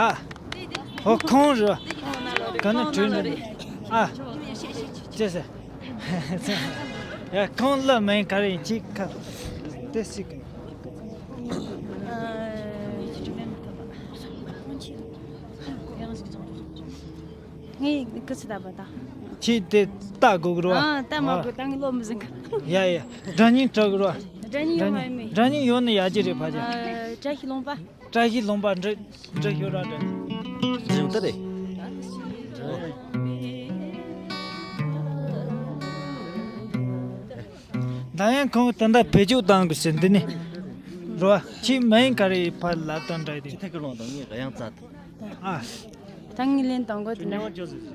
ཨོ། ཁོང་རེད། ག་ནས་བྲོས་ནས། ཨ། ཅི་ཟེར། ཡ། ཁོང་གླུ་མིང་ག་རེ་ཡིན་ཅིག་ཁ། དེ་སྲིད་གི། ངས་སྐུ་ཚེ་བདག་པ་དང་། ཁྱེད་དེ་ལྟ་དགོས་གི་རེད་བ། ཨ། ལྟ་མ་དགོས། ད་ངས་ཀློག་མི་ཟིན་གི། ཡ་ཡ། སྒྲ་སྙན་བྲི་གི་རེད་བ། སྒྲ་སྙན་ཡོད་མ་ཡིན་མེད། སྒྲ་སྙན་ཡོད་ན་ཡག་གི་རེད་ཕ་ཆེ། ཨ། བཀྲ་ཤིས་ལུང་པ། བཀྲ་ཤིས་ལུང་པ་འབྲི་འབྲི་ཤོག་ར་འབྲི། འབྲི་ཡོང་ད་རེད། ད་ཡང་ཁོང་ད་ལྟ་བེད་སྤྱོད་བཏང་དགོས་ཟེར་འདི་ནས། རོ། ཁྱེད་མིང་ག་རེ་ཕར་ལབ་དང་འདྲ་དེ། ཐད་ཀར་ལོང་དང་ངས་ག་ཡང་རྩ་དང་། ཨ། ད་ངས་ལན་དང་གོ་དེ་འདྲ།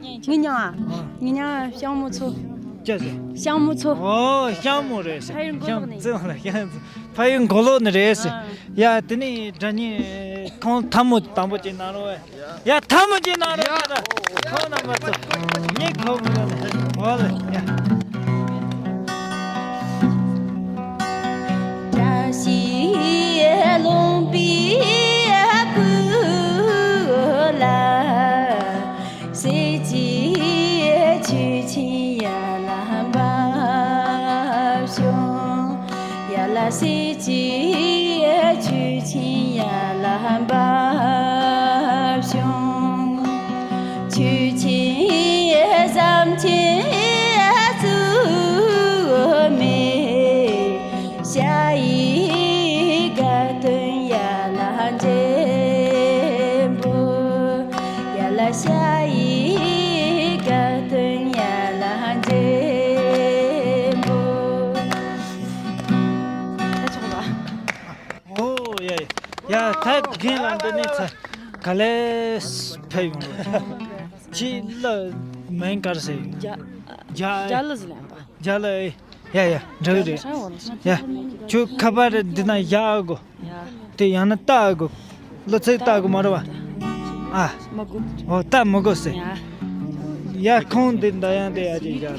ངའི་མྱིང་ཨ། ངའི་མྱིང་ཨ་ཤང་མོ་མཚོ། ཅི་ཟེར། ཤང་མོ་མཚོ། ཨོ། ཤང་མོ་རེད་ཟེར། ཕ་ཡུལ་མགོ་ལོག་ནས། ཤང་མཚོ་ལ་ཤང་མཚོ། ཕ་ཡུལ་མགོ་ལོག་ནས་རེད་ཟེར། ཨ། ཡ། དེ་ནས་སྒྲ་སྙན་ཁོང་ཐལ་མོ་དང་པོ་ཅིག་གནང་རོགས། ཡ། ཐལ་མོ་ཅིག་གནང་རོགས། ཁོང་རྣམ་པ་ཚོ། ངས་ཁོ་མི་རོགས་ནས། ཨོ་ལེ། ཡ། བཀྲ་ཤིས་ལུང་པའི་སྤུ་ལ། གསེར་གྱི་ཆུ་ཆེན་ཡར་ལ་འབབ་བྱུང་། ཡར་ལ་གསེར་གྱི་ཆུ་ཆེན་ཡར་ལ་འབབ་བྱུང་། ཆུ་ཆེན་ཟམ་ཆེན་བཙུགས་མེད། ཞ་ཡི་དགའ་སྟོན་ཡར་ལ་འཇེམ་པོ། ཡར་ལ་ཞ་ཡི་དགའ་སྟོན་ཡར་ལ་འཇེམ་པོ། ད་ཆོག་ལ། ཨོ་ཡ་ཡ། ཡ། ད་རྒན་ལགས་འདི་ནས་ཚར། ག་ལེ་ཕེབས་ཡོང་རོགས། ཁྱི་ལ་མིང་ག་རེ་ཟེར་ཡོད། རྒྱ་རྒྱ་རྒྱ་ལ་ཟེར་ཡང་པ། རྒྱ་ལ་ཨེ། ཡ་ཡ་འདྲ་གི་རེད། ཡ། ཁྱོད་ཁ་པར་འདི་ན་བཞག་དགོས། ཡ། དེ་ཡང་ན་ལྟ་དགོས། ལོ་ཚིགས་ལྟ་དགོས་མ་རེད་བ། ཨ། མ་དགོས། ཨོ་ལྟ་མི་དགོས་ཟེར། ཡ། ཡ་ཁོང་འདི་འདྲ་ཡང་དེ་ཡ་ཅིག་བཞག་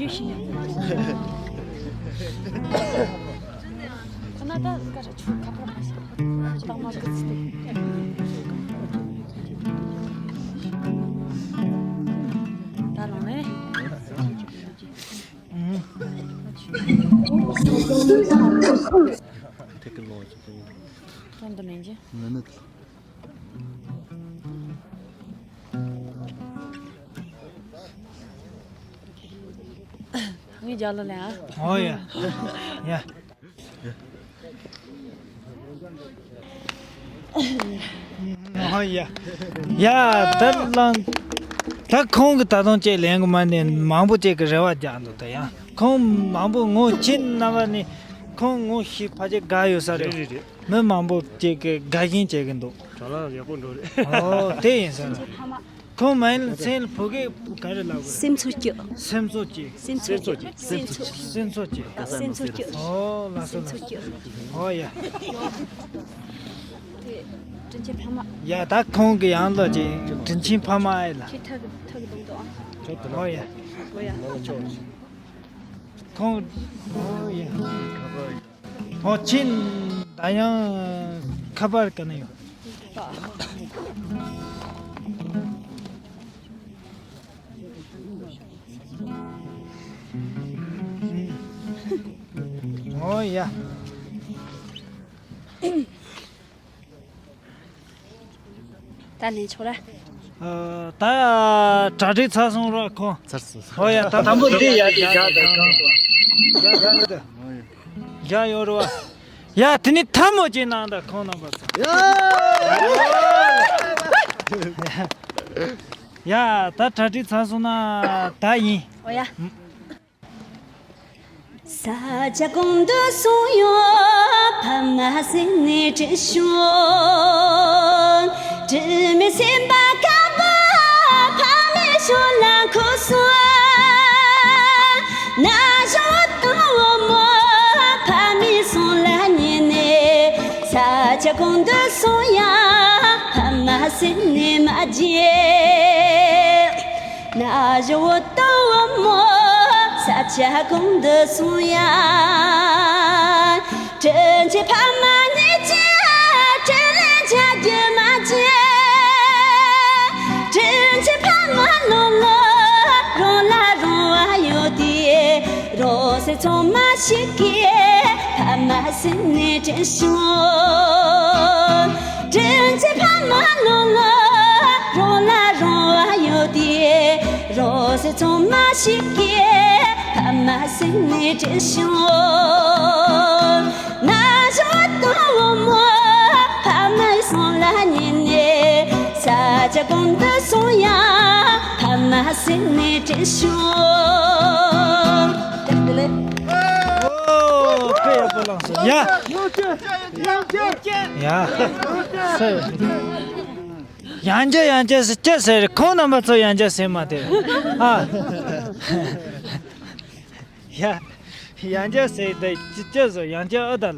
ཁོ་ན་ད་སྐར་ཆུ་ཁ་པར་མ་ཤེས། ད་མ་གི་ཚིག་ད་ལོང་ནས། ཐད་ཀར་ལོག་ཅིག་ཏུ། ཁོང་དུ་མེད་ཀྱི། ང་ནི། ངའི་རྒྱབ་ལ་ལེན་ཨ། ཨོ་ཡ། ཡ། ཨོ་ཡ། ཡ་ད་ལང་། ད་ཁོང་གི་ད་དུང་ཅིག་ལེན་གི་མ་ནི་མང་པོ་ཅིག་གི་རེ་བ་རྒྱག་འདུག་ད་ཡང་ཁོང་མང་པོ་ངོ་ཁྱི་རྣམ་པ་ནི་ཁོང་ངོ་ཤེས་ཕལ་ཆེར་དགའ་ཡོད་ས་རེད། རེད་རེད་རེད། མི་མང་པོ་ཅིག་གི་དགའ་བཞིན་བྱེད་ཀྱི་འདུག་དྲ་ལམ་ཡག་པོ་འགྲོ་རེད། ཨོ་དེ་ཡིན་ས་རེད། ཁོང་མ་ཡིན་ལ་མཚན་ལ་བོད་སྐད་ག་རེ་ལབ་དགོས་རེད། སེམས་ཚོར་སྐྱོ། སེམས་ཚོར་སྐྱེ། སེམས་ཚོར་སྐྱོ། སེམས་ཚོར། སེམས་ཚོར་སྐྱེ། སེམས་ཚོར་སྐྱོ། ཨོ་ལགས་སོ་ལགས་སོ། ཨོ་ཡ། དེ་དྲིན་ཆེན་ཕ་མ། ཡ་ད་ཁོང་གི་ཡང་ལོ་ཅིག་དྲིན་ཆེན་ཕ་མ་ཨེ་ལ། ཁྱེད་ཐག་གི་ཐག་གི་སྡོང་དོ་ཨ། ཨོ་ཡ། ཨོ་ཡ། ཁོང་། ཨོ་ཡ། ཨོ་ཁྱེད་ད་ཡང་ཁ་པར་ག་ན་ཡོད། ཨོ་ཡ། ད་ནས་ཆོག་ར། ཨ། ད་གྲ་སྒྲིག་ཚར་སོང་ར་ཁོང་། ཚར་སོང་། ཨོ་ཡ་ད་དང་པོ་དེ་ཡ་དེ་བཞག་དེ་གང་སོང་། བཞག་ཡོད་ར་བ། ཡ་དེ་ནི་ཐལ་མོ་ཅིག་གནང་ད་ཁོང་རྣམ་པ་ཚོ། ཡ་ད་གྲ་སྒྲིག་ཚར་སོང་ན་ད་ཡིན། ཨོ་ཡ། ས་ཆ་གང་དུ་སོང་ཡང་ཕ་མ་ཟེར་ནས་དྲན་བྱུང་། དྲི་མེད་སེམས་པ་དཀར་པོ་ཕ་མའི་ཕྱོགས་ལ་འཁོར་སོང་། ན་གཞོན་དང་བུ་མོ་ཕ་མའི་གསུང་ལ་ཉན་ནས། ས་ཆ་གང་དུ་སོང་ཡང་ཕ་མ་ཟེར་ནས་མ་བརྗེད། ན་གཞོན་དང་བུ་མོ་ས་ཆ་གང་དུ་སོང་ཡང་། དྲིན་ཆེན་ཕ་མ་ཉིད་ཀྱི་དྲིན་ལན་འཇལ་རྒྱུ་མ་བརྗེད། དྲིན་ཆེན་ཕ་མ་ནོར་ལུགས་རང་ལ་རང་བ་ཡོད་དེ། རང་སེམས་ཚང་མ་ཞིག་གིས་ཕ་མ་ཟེར་ནས་དྲན་བྱུང་། དྲིན་ཆེན་ཕ་མ་ནོར་ལུགས་རང་ལ་རང་བ་ཡོད་དེ། རང་སེམས་ཚང་མ་ཞིག་གིས་ཕ་མ་ཟེར་ནས་དྲན་བྱུང་། ན་གཞོན་དང་བུ་མོ་ཕ་མའི་གསུང་ལ་ཉན་ནས། ས་ཆ་གང་དུ་སོང་ཡང་ཕ་མ་ཟེར་ནས་དྲན་བྱུང་། ཨོ་དཔེ་ཡག་པོ་བླངས་སོང་། ཡ། ཡ། ཡང་བསྐྱར་ཡང་བསྐྱར་ཟེར་ཅི་ཟེར། ཁོང་རྣམ་པ་ཚོ་ཡང་བསྐྱར་ཟེར་མ་དེ། ཨ། ཡ། ཡང་བསྐྱར་ཟེར་དེ་ཅི་ཅི་ཟེར་ཡང་བསྐྱར་ཨ་ད་ལ།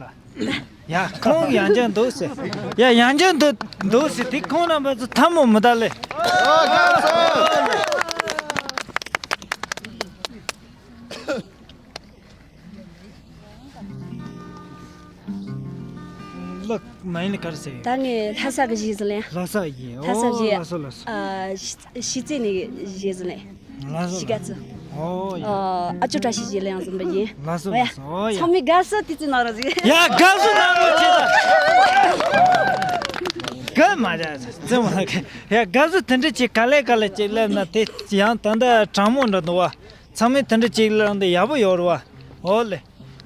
ཡ་ཁོང་ཡང་བསྐྱར་འདུག་ཟེར། ཡ་ཡང་བསྐྱར་འདུག་འདུག་ཟེར་དེ་ཁོང་རྣམ་པ་ཚོ་ཐལ་མོ་མི་ད་ལེ། ལགས་མ་ཡིན་ལ་ག་རེ་ཟེར་ཡོད། ད་ངས་ལྷ་ས་གི་གཞས་ཟིག་ལེན། ལྷ་ས་གི། ལྷ་ས་ཨོ་གི། ལགས་སོ་ལགས་སོ། ཨ། གཞིས་རྩེ་ནས་གཞས་ཟིག་ལེན། ལགས་སོ་གཞིས་ཀ་རྩེ། ཨོ་ཡ། ཨ། ཨ་ཅོ་བཀྲ་ཤིས་གཞས་ལེན་ཡང་ཟིན་པ་ཡིན། ལགས་སོ་ཨོ་ཡ། ལགས་སོ། ཨོ་ཡ། ཚང་མས་དགའ་བསུ་དེ་ཙི་གནང་རོགས་ཟིག་ཡ་དགའ་བསུ་གནང་རོགས་བྱེད་ད། དགའ་མ་བྱ་ཙི་མ་གི། ཡ་དགའ་བསུ་དེ་འདྲ་ཅིག་ག་ལེ་ག་ལེ་ཅིག་སླེབས་ན་དེ་ཡང་ད་ལྟ་གྲང་མོ་འདྲ་འདུག་བ། ཚང་མས་དེ་འདྲ་ཅིག་ལ་འདི་ཡག་པོ་ཡོད་རེད་བ། ཨོ་ལེ།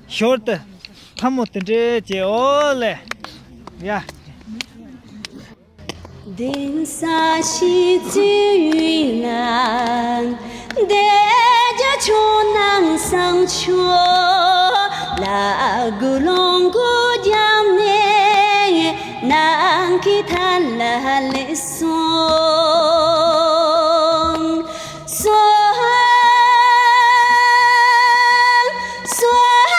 ཞོར་དུ་ཐལ་མོ་དེ་འདྲ་ཅིག་ཨོ་ལེ། ཡ། གདན་ས་གཞིས་རྩེ་ཡུལ་ན། བདེ་རྒྱ་ཆོས་སྣང་བཟང་ཕྱོགས་ལ། དགུ་ལོང་དགུ་རྒྱབ་ནས་ནང་ གི་ཐ་ལ་ལེ་སོང་། སོང་། སོང་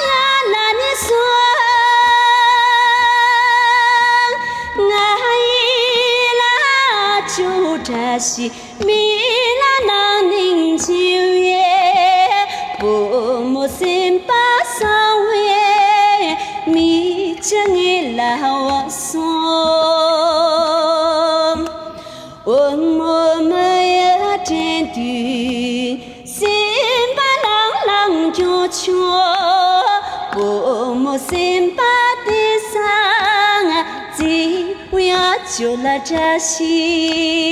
ཡ་ན་ནི་སོང་། ང་ཡི་ལ་ཆུ་བཀྲ་ཤིས། མི་ལ་ནང་སྙིང་རྗེ་བའི། བུ་མོ་སེམས་པ་གསང་བའི། མི་ཆ་ངེས་ལ་བ་སོང་། འོ་མོ་མ་ཡ་དྲན་དུས། སེམས་པ་ལང་ལང་སྐྱོ་ཆོག་བུ་མོ་སེམས་པ་དེ་སང་། རྩིབ་ཡ་ཅོ་ལ་བཀྲ་ཤིས།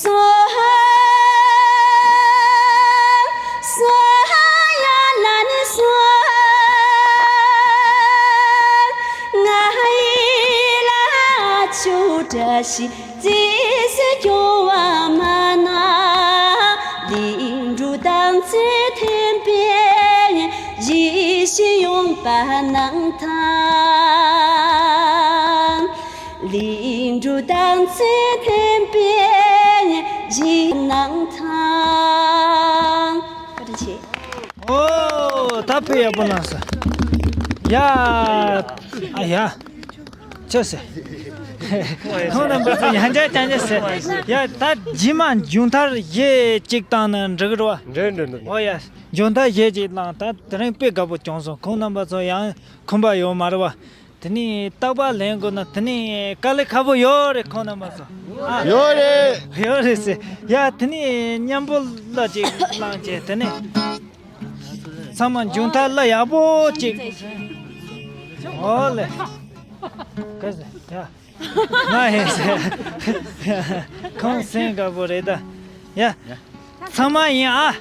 སོ་ཧ། སོ་ཧ་ཡ་ལ་ནི་སོ། ང་ཡི་ལ་ཆུ་བཀྲ་ཤིས། རྩིབས་སུ་སྐྱོ་བ་མ་ན། ལིང་འབྲུ་དང་ཚེ་འཐེན་པའི། ཡིད་བཞིན་ཡོང་པ་གནང་དང་། ལིང་འབྲུ་དང་ཚེ་འཐེན་པའི་ཡིད་གནང་དང་། བཀའ་དྲིན་ཆེ། ཨོ། ད་དཔེ་ཡག་པོ་གནང་སོང་། ཡ། ཨ་ཡ། ཅི་ཟེར། ཁོང་རྣམ་པ་ཚོ་ཡང་བསྐྱར་རྐྱང་རྐྱང་ཟེར། ཡ། ད་རྗེས་མ་མཇུག་མཐར་གཞས་གཅིག་བཏང་ན་འགྲིག་གི་རེད་བ། འགྲིག་འགྲིག་འགྲིག་ཨོ་ཡ། མཇུག་མཐར་གཞས་གཅིག་བཏང་། ད་དེ་རིང་དཔེ་དགའ་པོ་བྱུང་སོང་། ཁོང་རྣམ་པ་ཚོ་ཡང་ཁོམ་པ་ཡོད་མ་རེད་བ། དེ་ནས་རྟག་པར་ལེན་དགོས་ན་དེ་ནས་དཀའ་ལས་ཁག་པོ་ཡོད་རེད། ཁོང་རྣམ་པ་ཚོ། ཨ། ཡོད་རེད། ཡོད་རེད་ཟེར། ཡ། དེ་ནས་མཉམ་པོ་གླུ་ཅིག་བླངས་བྱས། དེ་ནས་ཚང་མ་མཇུག་མཐར་གླུ་ཡག་པོ་ཅིག་ཨོ་ལེ། ག་ཟེར་ཡ། ང་ཡིན་ཟེར། ཁོང་སེམས་དགའ་པོ་རེད་ད། ཡ། ཚང་མ་ཡིན་ཨ།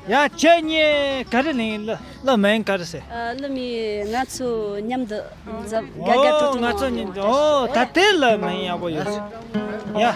ཡ། ཁྱེད་གཉིས་ག་རེ་ལེན། གླུ་གླུ་མིང་ག་རེ་ཟེར། ཨ། གླུ་མིང་ང་ཚོ་མཉམ་དུ་འཛབ། དགའ་དགའ་སྤྲོ་སྤྲོ། ཨོ། ང་ཚོ་གཉིས། ཨོ། ད་དེ་གླུ་མིང་ཡག་པོ་ཡོད་ཟེར། ཡ།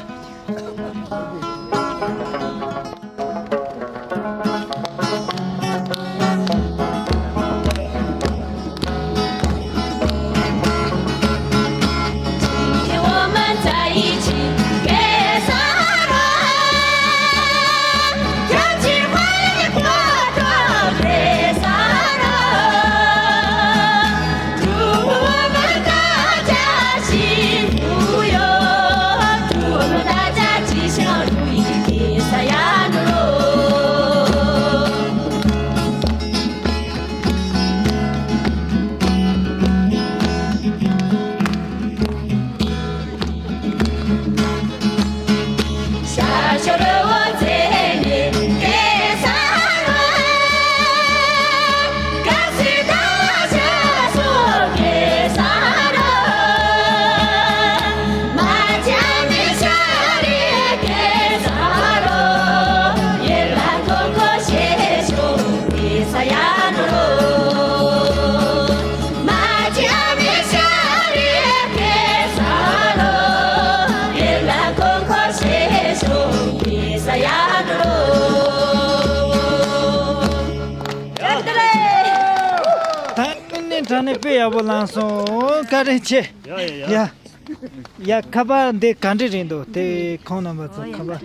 ད་ནི་དྲང་ནས་དཔེ་ཡག་པོ་བླངས་སོང་། བཀའ་དྲིན་ཆེ། ཡ་ཡ་ཡ། ཡ། ཡ། ཁ་པར་འདི་ག་འདྲ་རེད་འདུག་དེ་ཁོང་རྣམ་པ་ཚོ་ཁ་པར་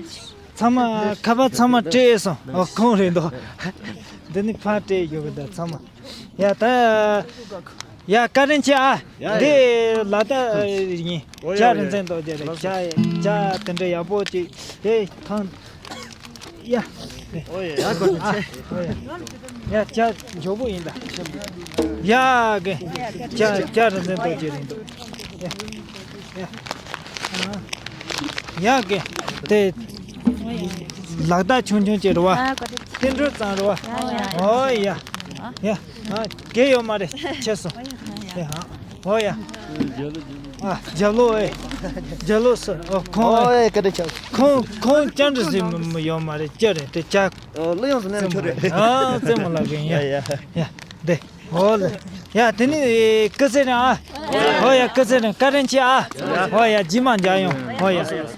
ཚང་མ། ཁ་པར་ཚང་མ་སྤྲད་སོང་། ཨོ། ཁོང་རེད་འདུག་འདི་ནི་ཕར་སྤྲད་ཡོད་གི། ད་ཚང་མ། ཡ། ད། ཡ། བཀའ་དྲིན་ཆེ་ཨ། ཡ་ཡ། འདི་ལ་དྭགས་ཡིན། ཨོ་ཡ། ཇ་རིན་ཆེན་རྡོ་རྗེ་རེད། ཇ། ཇ་དེ་འདྲ་ཡག་པོ་ཅིག་དེ་ཐང་། ཡ། ཨོ་ཡ། ཡ། བཀའ་དྲིན་ཆེ། ཨོ་ཡ། ཡ། ཇ་མགྱོགས་པོ་ཡིན་ད། ཡ། གི། ཇ། ཇ་རིན་ཆེན་རྡོ་རྗེ་རེད་འདུག་ཡ། ཡ། ཡ། གི། དེ་ལག་རྟགས་ཆུང་ཆུང་ཅིག་རེད་བ། ཨ། བཀའ་དྲིན་ཆེ། རྟེན་འབྲེལ་ཙམ་རེད་བ། ཨོ་ཡ། ཨོ་ཡ། ཡ། ཨ། གལ་ཡོད་མ་རེད། ཆེ་སོང་། ཡ། ཨོ་ཡ། ཨ། རྒྱབ་ལོགས་ཨེ། རྒྱབ་ལོགས་སུ། ཨོ། ཁོང་། ཨོ་ཡ། བཀའ་དྲིན་ཆེ། ཁོང་། ཁོང་ཅང་འདྲི་ཟིན་ཡོད་མ་རེད། ཅི་རེད་དེ། ཅག་ཨོ། གླུ་ཡོངས་སུ་གནས་ན་ཆོག་རེད། ཨ། རྩེད་མོ་ལ་གིན་ཡ། ཡ་ཡ། ཡ། དེ། ཨོ་ལེ། ཡ། དེ་ནི་སྐུ་ཚེ་རིང་ཨ། ཨོ་ཡ། སྐུ་ཚེ་རིང་། བཀའ་དྲིན་ཆེ་ཨ། ཨོ་ཡ། རྗེས་མ་མཇལ་ཡོང་། ཨོ་ཡ།